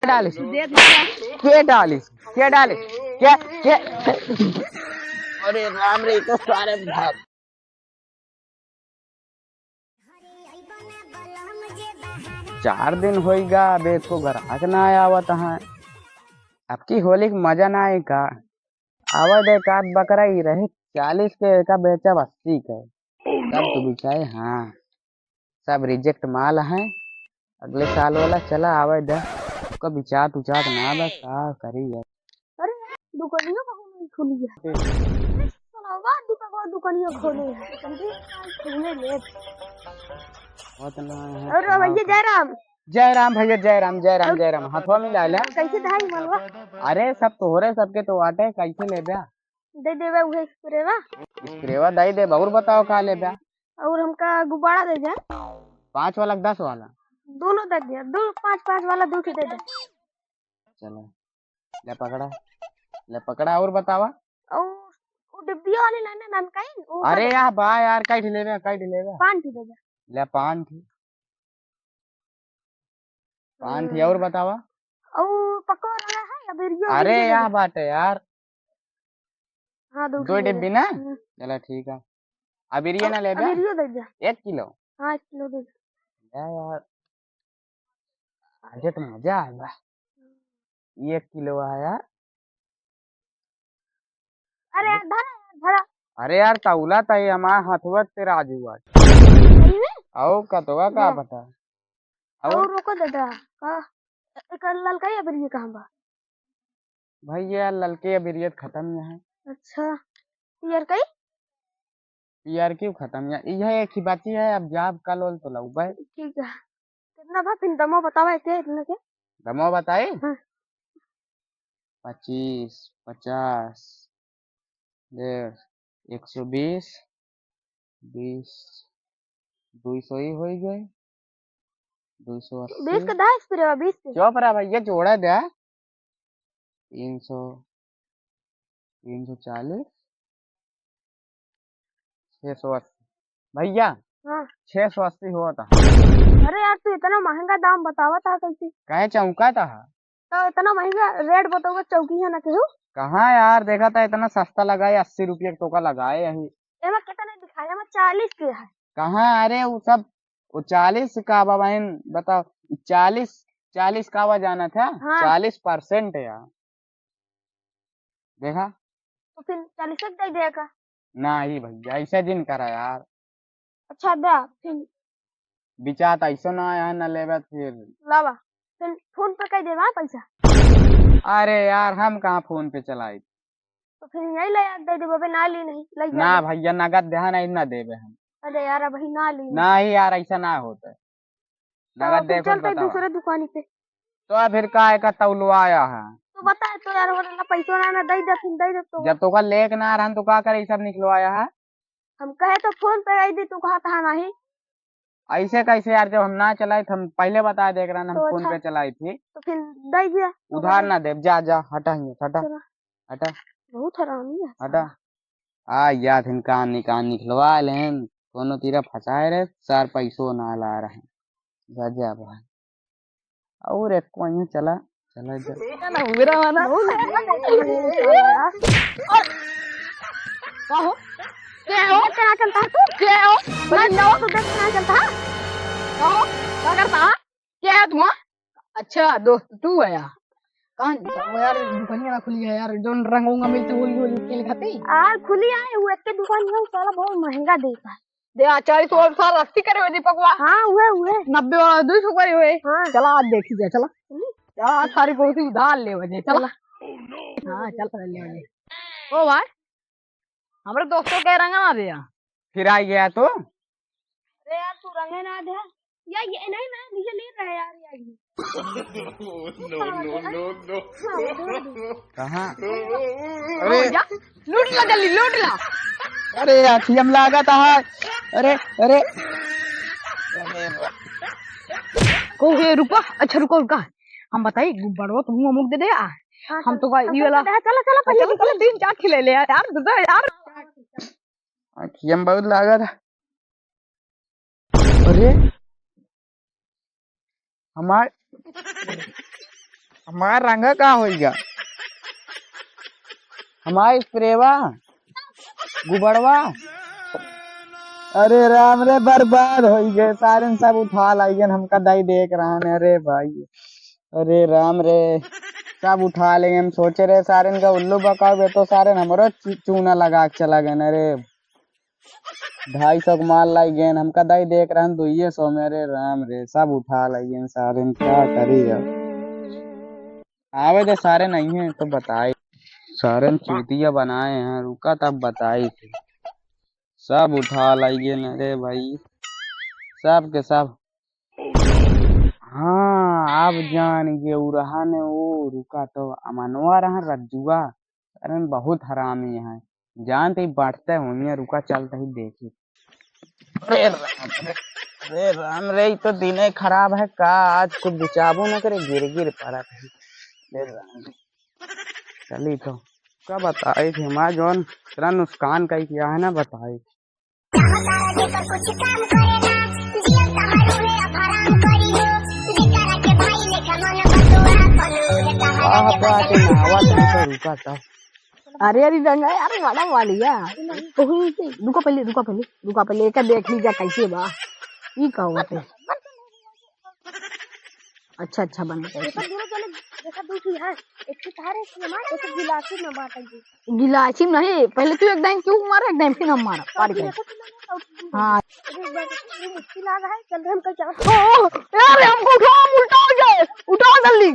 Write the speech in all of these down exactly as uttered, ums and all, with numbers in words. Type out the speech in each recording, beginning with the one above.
डालिस? के डालिस? के डालिस? के, के? अरे राम रे, ई तो सारे भाग। चार दिन होइगा, अबे एको ग्राहक ना आवत है। अब की होली के मजा ना आए का? आवे दे, एक आध बकरा ही रहे, चालीस के एका बेचब अस्सी के। तब तो बिकाए, हाँ। सब reject माल है। अगले साल वाला चला आवे दे। ओकर बिचात उचात ना बा, का करी अब? अरे, दुकानिया कहाँ नहीं खुली है? अरे, साला, दीपकवा दुकानिया खोले है। जल्दी खोले ले। बहुत ना है, अरे, भैया, जय राम। जय राम भैया, जय राम, जय राम, जय राम। हथवा मिला ले। कैसे धाई मलवा? अरे, सब तोहरे सबके तो बाटे, कैसे लेबे? दे देबे उहे स्प्रेवा। स्प्रेवा दे देबे, और बताओ का लेबे? और हमका गुब्बारा दे दे। पाँच वाला के दस वाला? दोनों दे दे, दो, पाँच, पाँच वाला दो ठे दे दे। चलो, ले पकड़ा, ले पकड़ा, और बतावा। और वो डिब्बिया वाली लाना नाम का है, वो अरे का यार बा यार, कई ठे लेबे, कई ठे लेबे? पाँच ठे दे दे। ले पाँच ठे। पान थी, और बतावा। और पकवा रहा है, अबीरियो, अरे, अबीरियो या दे दे। बात है यार। हाँ, दो दो किलो डिब्बी दे। ना? हम्म। चला, ठीक है। अबीरियो अब ना लेबे? अबीरियो दे दे। एक किलो? हाँ, एक किलो दे दे। या यार, आज तो मजा आएगा। एक किलो आया। अरे यार, धरा यार, धरा। अरे यार, तौला त ये हमार हथवा ते राजू आज। सही में? आओ, कतवा का ले। पता। और और रोको दादा, का? एक ललका अबीरिया कहाँ बा? भाई, ये ललके अबीरिया खत्म है। अच्छा, पियर कई? पियर क्यों खत्म है? यह एक ही बाची है, अब जाब कल ओल तो लौबे। ठीक है। कितना बा? फिर दमो बतावा, एक इतना के? दमो बताई? हाँ। पच्चीस, पचास, डेढ़, एक सौ बीस, बीस, दो सौ ही होई गए, दो सौ अस्सी। बीस के दस फिर बा, बीस के। चुप रहा भैया, जोड़ा दे। तीन सौ, तीन सौ चालीस, छह सौ अस्सी। भैया, हाँ। छह सौ अस्सी हुआ था। अरे यार, तू इतना महंगा दाम बतावा था कैसे? काहे चौंका था? तो इतना महंगा रेट बताओगे, चौकी है ना केहू? कहाँ यार, देखा था इतना सस्ता लगाए, अस्सी रुपये का टोका लगाए यही। एमा कितना दिखाया? एमा चालीस के है। कहाँ? अरे वो सब, वो चालीस का बा बहन, बताओ, चालीस, चालीस का बा जाना था? हाँ। चालीस परसेंट यार, देखा। तो फिर चालीस तक दे देगा? नहीं भैया, ऐसा जिन करा यार। अच्छा, दे फिर। बिचात ऐसो ना आया है, ना लेबे फिर। लावा, फिर फोन पे कर देबा पैसा। अरे यार, हम कहाँ फोन पे चलाई? तो फिर यही ले यार, दे देबो, अबे ना ली नहीं, ले जा ना दे। भैया, नगद दे, नहीं ना देबे हम। अरे यार, अबही ना ली। नहीं यार, ऐसा ना होता है। तो नगद फिर देखो, चलते बताओ। दूसरे दुकानी पे। तो फिर काहे का तौलवाया है? तो बताए तो यार, वरना पैसो ना, ना दे दे, फिर दे दे तो। जब तोका लेके ना रहन तो का करे, ई सब निकलवाया है? हम कहे तो फोन पे आई दी, तू कहा था नहीं। ऐसे कैसे यार, जब हम ना चलाई तो हम पहले बता दे करा, हम तो फोन अच्छा। पे चलाई थी। तो फिर दे दिया। उधार ना देब, जा, जा, हटा हियाँ से, हटा, चला। हटा। बहुत हरामी है। हटा। आ, याद हिन कान निकान निकलवा लेन, कोनो तीरा फंसाए रहे, सार पैसो ना ला रहे। गजब है। और एक को यूं चला, चला जा। ना, ना, मेरा वाला। बहुत लंबा टाइम हो गया। और का हो? क्या हो? इतना चलता है तू? क्या हो? बड़ी नवा तो देख, इतना चलता है। का हो? का करता है? क्या है तुम्हारा? अच्छा दोस्त, तू है यार। कहाँ वो यार, दुकानिया ना खुली है यार, जोन रंग उंग मिलते होली, होली खेल खाते। आ, खुली है, वो एक के दुकान है, वो साला बहुत महंगा देता है। दे, आ, चालीस और साल अस्सी करे हुए दीपकवा। हाँ, हुए, हुए। नब्बे वाला दो सौ करे हुए। हाँ। चला, आज देखी जाए, चला। चली। चला, आज सारी पड़ोसी उधार ले वजह, चला। चला। हाँ, चल, चल, ले वजह। ओ भाई, हमरे दोस्तों के रंगा ना दे यार। फिर आ गया तो? अरे यार, तू रंगे ना दे। यार, ये नहीं, मैं मुझे ले रहा है यार, यार, ये। No, no, no, no। हाँ, दे दे। कहाँ? अरे। अरे। जा, लूट ला जल्दी, लूट ला। अरे, अखियम लागत है। अरे, अरे। को हे, रुको, अच्छा, रुको, रुका। हम बताई, गुब्बारवा तुम अमुक दे दे, आ। हाँ, हम तो चलो। का, ई वाला। चलो, चलो, पहले चलो, चलो, तीन चार खिले ले यार, यार, दे दे यार। अखियम बहुत लागत है। अरे, हमार हमार रंगा का होइगा? हमार स्प्रेवा, गुबड़वा। अरे राम रे, बर्बाद होइ गए, सारेन सब उठा लाइगेन, हमका दई देख रहा है। अरे भाई, अरे राम रे, सब उठा लेंगे। हम सोचे रहे सारेन का उल्लू बकावे तो सारेन हमरो चू-, चूना लगा के चला गए। अरे ढाई सौ के माल लाई गेन, हमका दई देख रहन दुइये सौ में। अरे राम रे, सब उठा लाई गेन सारेन, का करी अब? आवे दे, सारेन अइहें तो बताई। सारेन चूतिया बनाए हैं, रुका तब बताई थे। सब उठा लाई गेन, अरे भाई, सब के सब। हाँ, अब जान गे, उ रहा ने, ओ रुका तो अमनवा रहा, रज्जुआ। अरे बहुत हरामी है, जानते ही बांटते होइए, रुका चलते ही देखी। अरे राम रे, अरे राम रे, ई तो दिने खराब है का, आज कुछ बिचाबो न करे, गिर गिर पड़त है। अरे राम रे, चली तो का बताई थी हमार जौन इतना नुकसान कई किया है ना, बताई। आह, बाटे नहावा तनी सा रुका था। अरे, अरे, रंगा यार, बड़ा वालिया। ओहो, रुको पहले, रुको पहले, रुको पहले, एका देख लीजा कैसे बा। ई का होते? अच्छा, अच्छा, बन गए। एकर दोनों जने देखा, दू ठो है, एक ठो तारे से मार, एक ठो गिलासी में बांटेंगे। गिलासी नहीं, पहले तू एक डाइन क्यों मारा, एक डाइन फिर हम मारा, पार गए। हाँ। अरे, एक बार तो मुश्किल आ गया है, चल रहे हम कहीं जाओ। ओ, ओ, अरे, हमको उठाओ, हम उल्टा हो गए, उठाओ जल्दी।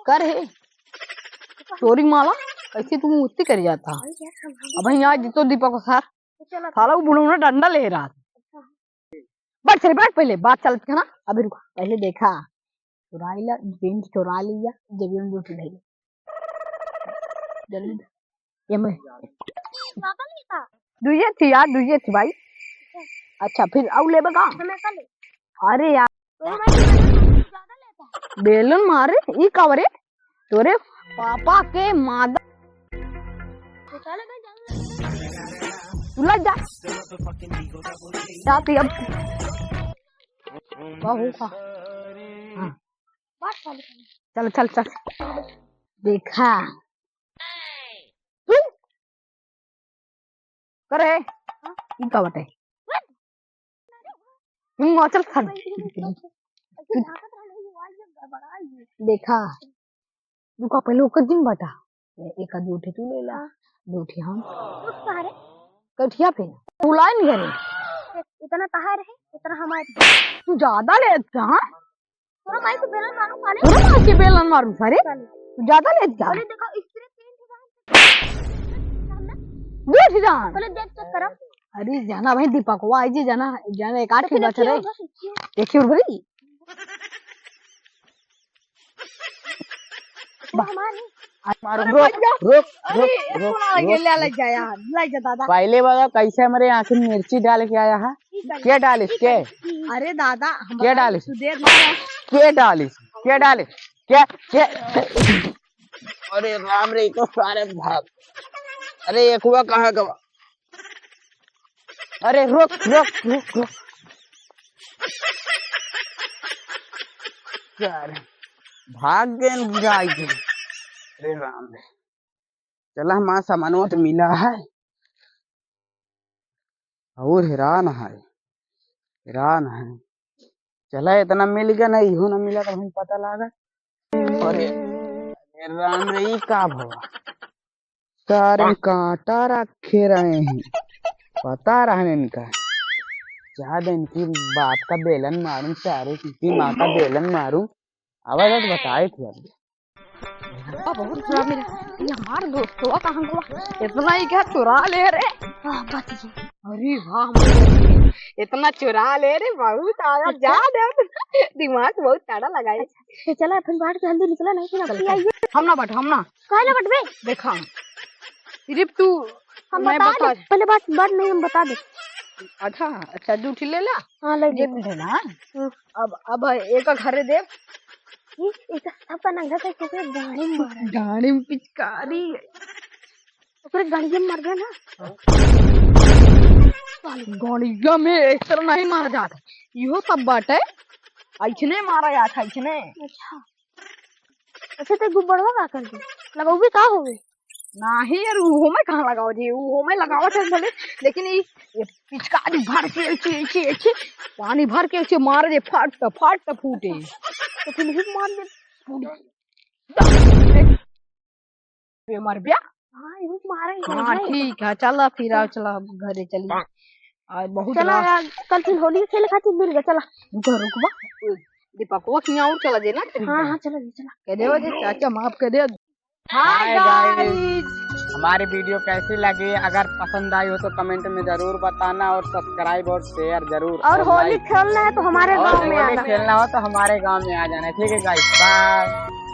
कर है, चोरी माला, कैसे तू मुक्ति कर जाता? अब यहाँ जितो दीपक को सार, साला वो बुढ़ऊ ना डंडा ले रहा था। बैठ, चल, बैठ, पहले बात चलत है ना। अभी रुका, पहले देखा, चुराई ला, पेंट चुरा लिया, जेबी में जूठ धइले। जल्दी, ये मैं। दुइये थी यार, दुइये थी भाई। अच्छा, फिर आऊ लेबे का? अरे यार, बेलन मारे, ई का रे? तोरे पापा के मादा। तू लग जा। जाती अब। बाबू का। हाँ। चल, चल, चल। देखा। तू? करे। ई का बटे? हम्म, चल, खा। देखा, रुका, पहले ओकर जिन बता। ए-, एक आध उठे तू ले ला, हाँ। दो उठे हम। उठ कहाँ रे? कठिया पे। तू लाइन घरे। इतना तहार है, इतना हमारे। तू ज्यादा ले, हाँ? तोरा माई के बेलन मारू साले। तोरा माई के बेलन मारू सारे। साले। तू ज्यादा ले जा। अरे देखो, स्त्री तीन ठे जान। दो ठे जान। पहले देख चेक करम। अरे जाना भाई दीपकवा आई जे जाना, जाना एक आठ ठे बच रहे। देखियो भाई। बा-, हमारे। आज मारो, अरे रुक, भैया। रुक, अरे, रुक, ये रुक, कौन आ गया? रुक। ले, ले जा यार, ले जा दादा। पहले बताओ कैसे हमारे आँखी में मिर्ची डाल के आया है? ठीक है। क्या डालिस, ठीक है। के? अरे दादा, हम के बताइए, डालिस? तू देख ना। के डालिस? के डालिस? के, के? अरे राम रे, ई तो सारे भाग। अरे, एक हुआ कहाँ गवा? अरे, रुक, रुक, रुक, रुक। यार, भाग गए, बुझाई गए। अरे राम रे। चला, हमार सामानवा तो मिला है। और हैरान है, हैरान है। चला, इतना मिल गया ना, इहो ना मिला तो हम पता लागा। अरे, अरे राम रे, ई का भवा? सारे कांटा रखे रहे हैं, पता रहने इनका। चाहे इनकी बाप का बेलन मारूं, सारे की माँ का बेलन मारूं। आवाज तो बताए थे अभी। बहुत खराब मिला। ये हमार दोस्तवा कहाँ गवा? इतना ही क्या चुरा ले रे? हाँ, बच गई। अरे वाह, हमारे दोस्त इतना चुरा ले रे, बहुत आया, जा दे। दिमाग बहुत तगड़ा लगाए। अच्छा, चला, अपन बाहर के जल्दी निकला, नहीं तो रखी आइए। हम ना बट, हम ना। काहे ना बटबे? देखा, सिर्फ तू हम नहीं बता बता दे, पहले बात, बात नहीं, हम बता दे। अच्छा, अच्छा, जूठी ले ला। हाँ, ले ये ले। भी है ना। हाँ। अब, अब एक घरे दे। ये, ये तो सबका नंगा से किसी गाड़ी में मारा। गाड़ी में पिचकारी है। ओकरे गाड़िया में मर गया ना। गाड़िया में इस तरह नहीं मारा जाता। इहो सब बाटे। ऐसने मारा जाता, ऐसने। अच्छा। छे ते गुब्बरवा का कर दे, लगौबे का होवे? नाही यार, उहो में कहाँ लगावा जी, उहो में लगावा थे भले, लेकिन ई, ये पिचकारी भर के ऐसे, ऐसे, ऐसे, पानी भर के ऐसे मार दे, फट, फट फूटे। तो फिर भी मार दे, फूट। ये मर गया? हाँ, ये मारा ही हाँ, है। ठीक है, चला फिर आओ, चला अब घरे चली। आज बहुत चला रात यार, कल फिर होली खेले खातिर मिल गए, चला। रुको, रुकबा। दीपकवा के यहाँ और चला जे ना, हाँ, हाँ, चला जी, चला। कह दे जे चाचा माफ कर दे। Hi Hi guys। Guys, हमारी वीडियो कैसी लगी? अगर पसंद आई हो तो कमेंट में जरूर बताना और सब्सक्राइब और शेयर जरूर और और होली like। खेलना है तो हमारे और गांव में होली आना। खेलना हो तो हमारे गांव में आ जाना, ठीक है गाइस, बाय।